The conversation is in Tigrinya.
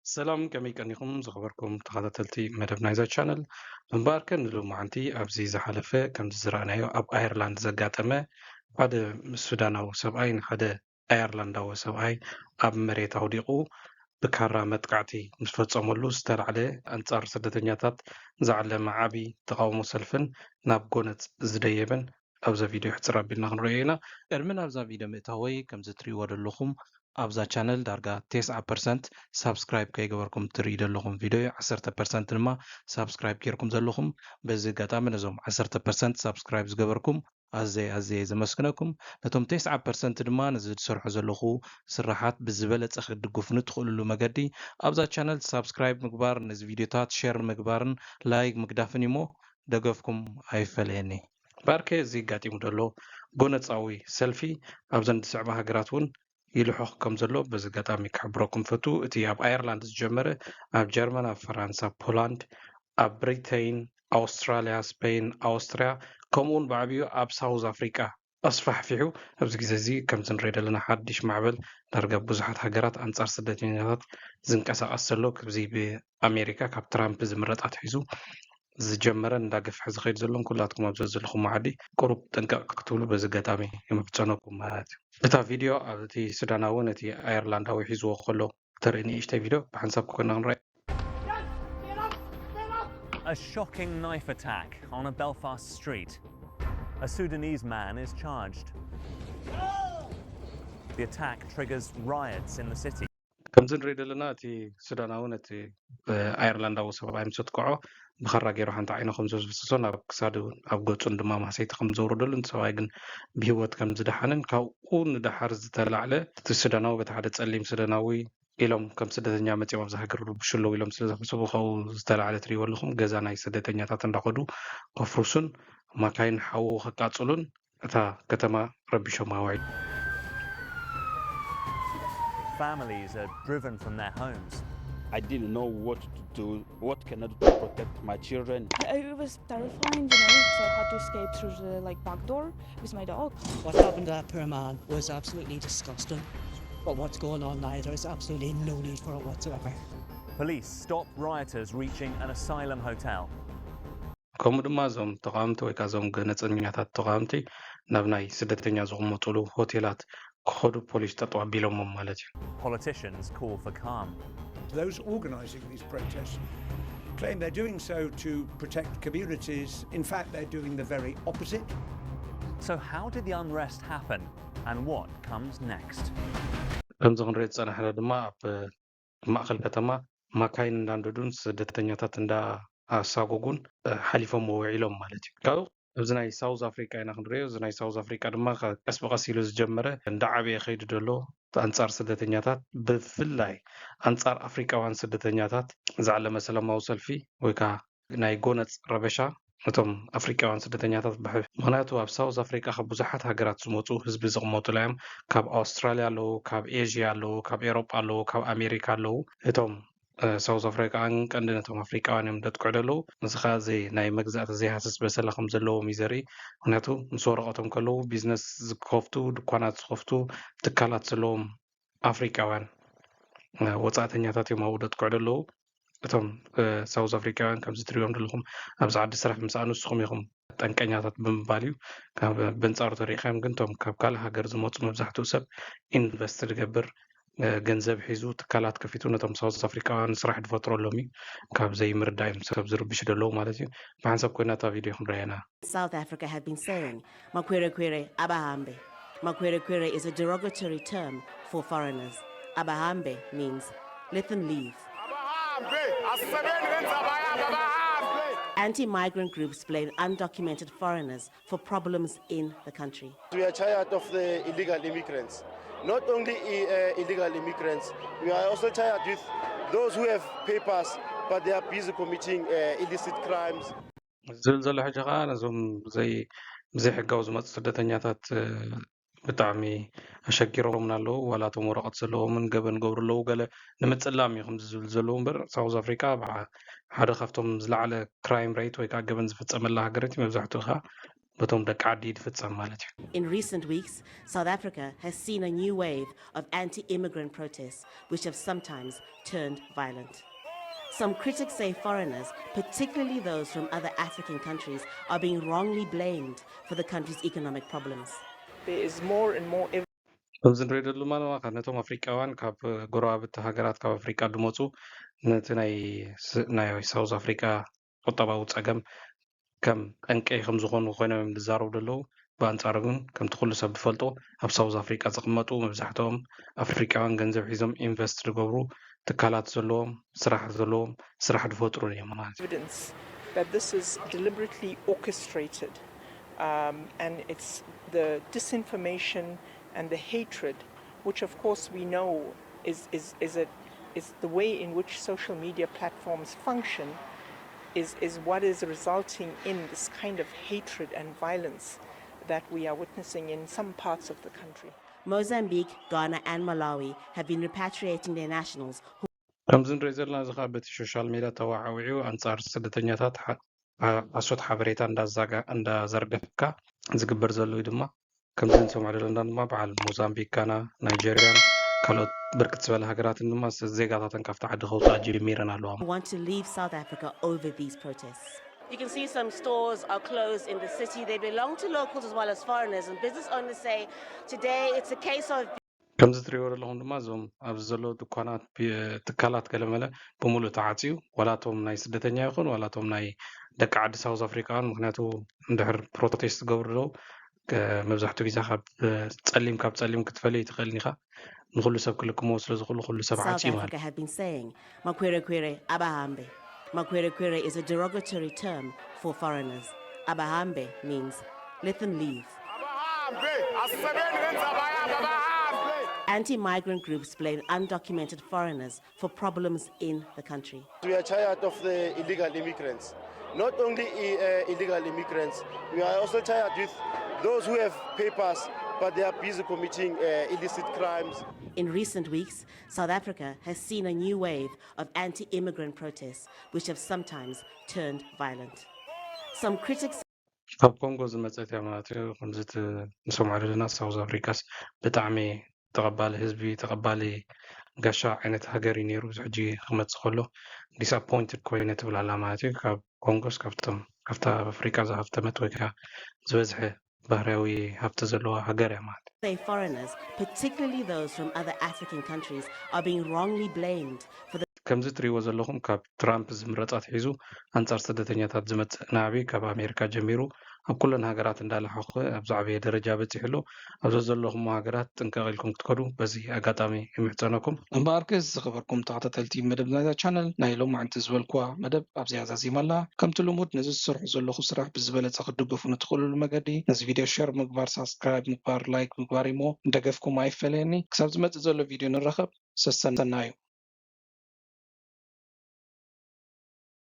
ሰላም፣ ከመይ ቀኒኹም ዝኸበርኩም ተኸታተልቲ መደብ ናይዛ ቻነል? እምበኣርከ ንሎማዓንቲ ኣብዚ ዝሓለፈ ከምዚ ዝረኣናዮ ኣብ ኣየርላንድ ዘጋጠመ ሓደ ሱዳናዊ ሰብኣይ ንሓደ ኣየርላንዳዊ ሰብኣይ ኣብ መሬት ኣውዲቑ ብካራ መጥቃዕቲ ምስ ፈጸመሉ ዝተላዕለ ኣንጻር ስደተኛታት ዝዓለመ ዓቢ ተቓውሞ ሰልፍን ናብ ጎነጽ ዝደየበን ኣብዛ ቪድዮ ሕጽር ኣቢልና ክንርእዮ ኢና። ቅድሚ ናብዛ ቪድዮ ምእታወይ ከምዚ ትርእይዎ ዘለኹም ኣብዛ ቻነል ዳርጋ ተስዓ ፐርሰንት ሳብስክራይብ ከይገበርኩም ትርእዩ ዘለኹም ቪድዮ ዓሰርተ ፐርሰንት ድማ ሳብስክራይብ ጌርኩም ዘለኹም። በዚ ኣጋጣሚ ነዞም ዓሰርተ ፐርሰንት ሳብስክራይብ ዝገበርኩም ኣዘይ ኣዘየ ዘመስግነኩም። ነቶም ተስዓ ፐርሰንት ድማ ነዚ ዝሰርሖ ዘለኹ ስራሓት ብዝበለጸ ክትድግፉኒ ትኽእልሉ መገዲ ኣብዛ ቻነል ሳብስክራይብ ምግባር፣ ነዚ ቪድዮታት ሸር ምግባርን ላይክ ምግዳፍን እዩሞ ደገፍኩም ኣይፈለየኒ። ባርከ እዚ ኣጋጢሙ ዘሎ ጎነጻዊ ሰልፊ ኣብዘን ዝስዕባ ሃገራት እውን ይልሑኽ ከም ዘሎ በዚ ኣጋጣሚ ክሕብረኩም ፈቱ። እቲ ኣብ ኣየርላንድ ዝጀመረ ኣብ ጀርመን፣ ኣብ ፈራንሳ፣ ፖላንድ፣ ኣብ ብሪተይን፣ ኣውስትራልያ፣ ስፔን፣ ኣውስትርያ ከምኡ እውን ብዓብዩ ኣብ ሳውዝ ኣፍሪቃ ኣስፋሕፊሑ ኣብዚ ግዜ እዚ ከምዚ ንሪኦ ዘለና ሓድሽ ማዕበል ዳርጋ ብዙሓት ሃገራት ኣንጻር ስደተኛታት ዝንቀሳቐስ ዘሎ ክብዚ ብኣሜሪካ ካብ ትራምፕ ዝምረጥ ኣትሒዙ ዝጀመረ እንዳገፍሐ ዝኸይድ ዘሎን ኩላትኩም ኣብ ዘለኹም ዓዲ ቁሩብ ጥንቅቕ ክትብሉ በዚ ኣጋጣሚ ይምሕጸነኩም ማለት እዩ። እታ ቪድዮ ኣብ እቲ ሱዳናዊ ነቲ ኣየርላንዳዊ ሒዝዎ ከሎ ተርኢ ንእሽተይ ቪድዮ ብሓንሳብ ክኮና ክንረኣ። A shocking knife attack on a Belfast street. A Sudanese man is charged. The attack triggers riots in the city. ከምዚ ንርኢ ዘለና እቲ ሱዳናዊ ነቲ ኣየርላንዳዊ ሰብኣይ ምስ ኣጥቅዖ ብኻራ ገይሩ ሓንቲ ዓይኑ ከም ዘፍሰሶን ኣብ ክሳዱ ኣብ ገጹን ድማ ማህሰይቲ ከም ዘውረደሉ እቲ ሰብኣይ ግን ብህይወት ከም ዝደሓንን ካብኡ ንደሓር ዝተላዕለ እቲ ሱዳናዊ በቲ ሓደ ጸሊም ሱዳናዊ ኢሎም ከም ስደተኛ መጺኦም ኣብዛ ሃገር ርብሹ ኣለዉ ኢሎም ስለ ዝሕስቡ ካብኡ ዝተላዕለ ትሪእዎ ኣለኹም ገዛ ናይ ስደተኛታት እንዳኸዱ ከፍርሱን ማካይን ሓዉ ከቃጽሉን እታ ከተማ ረቢሾማ ውዒሉ። Families are driven from their homes. I didn't know what to do, what can I do to protect my children. It was terrifying, you know, because I had to escape through the like back door with my dog. What happened to that poor man was absolutely disgusting. But what's going on now, there is absolutely no need for it whatsoever. Police stop rioters reaching an asylum hotel. ከምኡ ድማ እዞም ተቃወምቲ ወይ ከዓ እዞም ገነፀኛታት ተቃወምቲ ናብ ናይ ስደተኛ ዝቕመጡሉ ሆቴላት ክኸዱ ፖሊስ ጠጠው ኣቢሎሞም ማለት እዩ። Politicians call for calm. Those organising these protests claim they're doing so to protect communities. In fact, they're doing the very opposite. So, how did the unrest happen and what comes next? ከምዚ ክንሪኦ ዝፀናሕና ድማ ኣብ ማእኸል ከተማ ማካይን እንዳንደዱን ስደተኛታት እንዳኣሳጎጉን ሓሊፎም ውዒሎም ማለት እዩ። ካብኡ ኣብዚ ናይ ሳውዝ ኣፍሪቃ ኢና ክንሪኦ። እዚ ናይ ሳውዝ ኣፍሪቃ ድማ ቀስ ብቀስ ኢሉ ዝጀመረ እንዳዓበየ ከይዱ ዘሎ ኣንጻር ስደተኛታት ብፍላይ ኣንጻር ኣፍሪቃውያን ስደተኛታት ዝዓለመ ሰላማዊ ሰልፊ ወይ ከዓ ናይ ጎነጽ ረበሻ እቶም ኣፍሪቃውያን ስደተኛታት ብሕ ምክንያቱ ኣብ ሳውዝ ኣፍሪቃ ካብ ብዙሓት ሃገራት ዝመፁ ህዝቢ ዝቕመጡላ እዮም። ካብ ኣውስትራልያ ኣለዉ፣ ካብ ኤዥያ ኣለዉ፣ ካብ ኤሮጳ ኣለዉ፣ ካብ ኣሜሪካ ኣለዉ። እቶም ሳውዝ ኣፍሪቃውያን ቀንዲ ነቶም ኣፍሪቃውያን እዮም ዘጥቅዑ ዘለዉ። እዚ ከዓ እዚ ናይ መግዛእቲ ዘይሃስስ በሰላ ከም ዘለዎም እዩ ዘርኢ። ምክንያቱ ምስ ወረቐቶም ከለዉ ቢዝነስ ዝከፍቱ፣ ድኳናት ዝከፍቱ፣ ትካላት ዘለዎም ኣፍሪቃውያን ወፃእተኛታት እዮም ኣብኡ ዘጥቅዑ ዘለዉ። እቶም ሳውዝ ኣፍሪቃውያን ከምዚ ትሪኦም ዘለኹም ኣብዚ ዓዲ ስራሕ ምስ ኣንስኹም ኢኹም ጠንቀኛታት ብምባል እዩ። በንፃሩ ተሪኢኻዮም ግን እቶም ካብ ካልእ ሃገር ዝመፁ መብዛሕትኡ ሰብ ኢንቨስት ዝገብር ገንዘብ ሒዙ ትካላት ከፊቱ ነቶም ሳውዝ ኣፍሪቃውያን ስራሕ ዝፈጥረሎም እዩ። ካብ ዘይምርዳእ እዮም ሰብ ዝርብሹ ዘለዉ ማለት እዩ። ብሓንሳብ ኮይና እታ ቪድዮ ክንረኣየና። South Africa have been saying, Makwere Kwere Abahambe. Makwere Kwere is a derogatory term for foreigners. Abahambe means let them leave. Anti migrant groups blame undocumented foreigners for problems in the country. We are tired of the illegal immigrants. Not only uh, illegal immigrants, we are also tired with those who have papers but they are busy committing uh, illicit crimes. ዝብል ዘሎ ሕጂ ከዓ ነዞም ብዘይ ብዘይሕጋዊ ዝመፁ ስደተኛታት ብጣዕሚ ኣሸጊሮምና ኣለዉ። ዋላ እቶም ወረቐት ዘለዎምን ገበን ገብሩ ኣለዉ ገለ ንምፅላም እዩ ከምዚ ዝብል ዘለዉ እምበር ሳውዝ ኣፍሪቃ ሓደ ካብቶም ዝለዓለ ክራይም ሬት ወይ ከዓ ገበን ዝፍፀመላ ሃገር እቲ መብዛሕትኡ ከዓ በቶም ደቂ ዓዲ ዝፍጸም ማለት እዩ። In recent weeks, South Africa has seen a new wave of anti immigrant protests, which have sometimes turned violent. Some critics say foreigners, particularly those from other African countries, are being wrongly blamed for the country's economic problems. There is more and more evidence. ኣብዚ ንሪኦ ዘሎ ድማ ካብ ነቶም ኣፍሪቃውያን ካብ ጎረባብቲ ሃገራት ካብ ኣፍሪቃ ዝመፁ ነቲ ናይ ስ- ናይ ሳውዝ ኣፍሪቃ ቁጠባዊ ፀገም ከም ጠንቂ ከም ዝኾኑ ኮይኖም እዮም ዝዛረቡ ዘለዉ። ብኣንፃሩ ግን ከምቲ ኩሉ ሰብ ዝፈልጦ ኣብ ሳውዝ ኣፍሪቃ ዝቕመጡ መብዛሕትኦም ኣፍሪቃውያን ገንዘብ ሒዞም ኢንቨስት ዝገብሩ ትካላት ዘለዎም ስራሕ ዘለዎም ስራሕ ዝፈጥሩ እዮም ማለት እዩ። Evidence that this is deliberately orchestrated, um, and it's the disinformation and the hatred, which of course we know is, is, is, a, is the way in which social media platforms function, is, is what is resulting in this kind of hatred and violence that we are witnessing in some parts of the country. Mozambique, Ghana, and Malawi have been repatriating their nationals who ከምዚ ንሪኦ ዘለና እዚ ከዓ በቲ ሶሻል ሜድያ ተዋዓዊዑ ኣንፃር ስደተኛታት ሓ- ሓሶት ሓበሬታ እንዳዛጋ- እንዳዘርገፍካ ዝግበር ዘሎ እዩ ድማ ከምዚ ንሰምዖ ዘለና ድማ በዓል ሞዛምቢክ፣ ጋና፣ ናይጀርያን ካልኦት ብርክት ዝበለ ሃገራትን ድማ ዜጋታተን ካብቲ ዓዲ ከውፅኣ ጀሚረን ኣለዋ። want to leave South Africa over these protests. You can see some stores are closed in the city. They belong to locals as well as foreigners. And business owners say today it's a case of ከምዚ ትሪእዎ ዘለኹም ድማ እዞም ኣብዚ ዘለዉ ድኳናት ቢ- ትካላት ገለመለ ብምሉእ ተዓፅዩ ዋላቶም ናይ ስደተኛ ይኹን ዋላቶም ናይ ደቂ ዓዲ ሳውዝ ኣፍሪቃን ምክንያቱ እንድሕር ፕሮቴስት ዝገብሩ ዘለዉ ከ- መብዛሕትኡ ግዜ ካብ እ፣ ፀሊም ካብ ፀሊም ክትፈልዮ ይትኽእልን ኢኻ ንኩሉ ሰብ ክልክሞ ስለ ዝኽእሉ ኩሉ ሰብ South ዓፅዩ ማለት Africa have been saying Makwerekwere Abahambe. Makwerekwere is a derogatory term for foreigners. Abahambe means let them leave. Abahambe, asisebeni ngendzaba yabo, abahambe. Anti migrant groups blame undocumented foreigners for problems in the country. We are tired of the illegal immigrants. Not only uh, illegal immigrants, we are also tired with those who have papers but they are busy committing uh, illicit crimes. In recent weeks, South Africa has seen a new wave of anti immigrant protests, which have sometimes turned violent. Some critics ካብ ኮንጎ ዝመፀት እያ ማለት እዩ። ከምዚ እቲ ንሰምዖ ዘለና ሳውዝ ኣፍሪካስ ብጣዕሚ ተቐባሊ ህዝቢ ተቐባሊ ጋሻ ዓይነት ሃገር እዩ ነይሩ። እዚ ሕጂ ክመፅእ ከሎ ዲስኣፖይንትድ ኮይነ ትብል ኣላ ማለት እዩ። ካብ ኮንጎስ ካብቶም ካብታ ኣፍሪካ ዝሃፍተመት ወይ ከዓ ዝበዝሐ ባህርያዊ ሃፍቲ ዘለዋ ሃገር እያ ማለት እዩ። say foreigners, particularly those from other African countries, are being wrongly blamed for the ከምዚ ትሪእዎ ዘለኹም ካብ ትራምፕ ዝምረፅ ኣትሒዙ ኣንፃር ስደተኛታት ዝመፅእ ናዕቢ ካብ ኣሜሪካ ጀሚሩ ኣብ ኩለን ሃገራት እንዳለሓኹ ኣብ ዝዓበየ ደረጃ በፂሑ ኣሎ። ኣብ ዘለኹም ሃገራት ጥንቀቕ ኢልኩም ክትከዱ በዚ ኣጋጣሚ ይምሕፀነኩም። እምበኣርከ ዝኸበርኩም ተኸታተልቲ መደብ ናይዛ ቻነል ናይ ሎማዕንቲ ዝበልኩዋ መደብ ኣብዚኣ ዛዚማ ኣላ። ከምቲ ልሙድ ነዚ ዝሰርሑ ዘለኹ ስራሕ ብዝበለፀ ክትድግፉ ንትኽእሉሉ መገዲ ነዚ ቪድዮ ሸር ምግባር፣ ሳብስክራይብ ምግባር፣ ላይክ ምግባር እሞ ንደገፍኩም ኣይፈለየኒ። ክሳብ ዝመፅእ ዘሎ ቪድዮ ንራኸብ። ሰሰናዩ።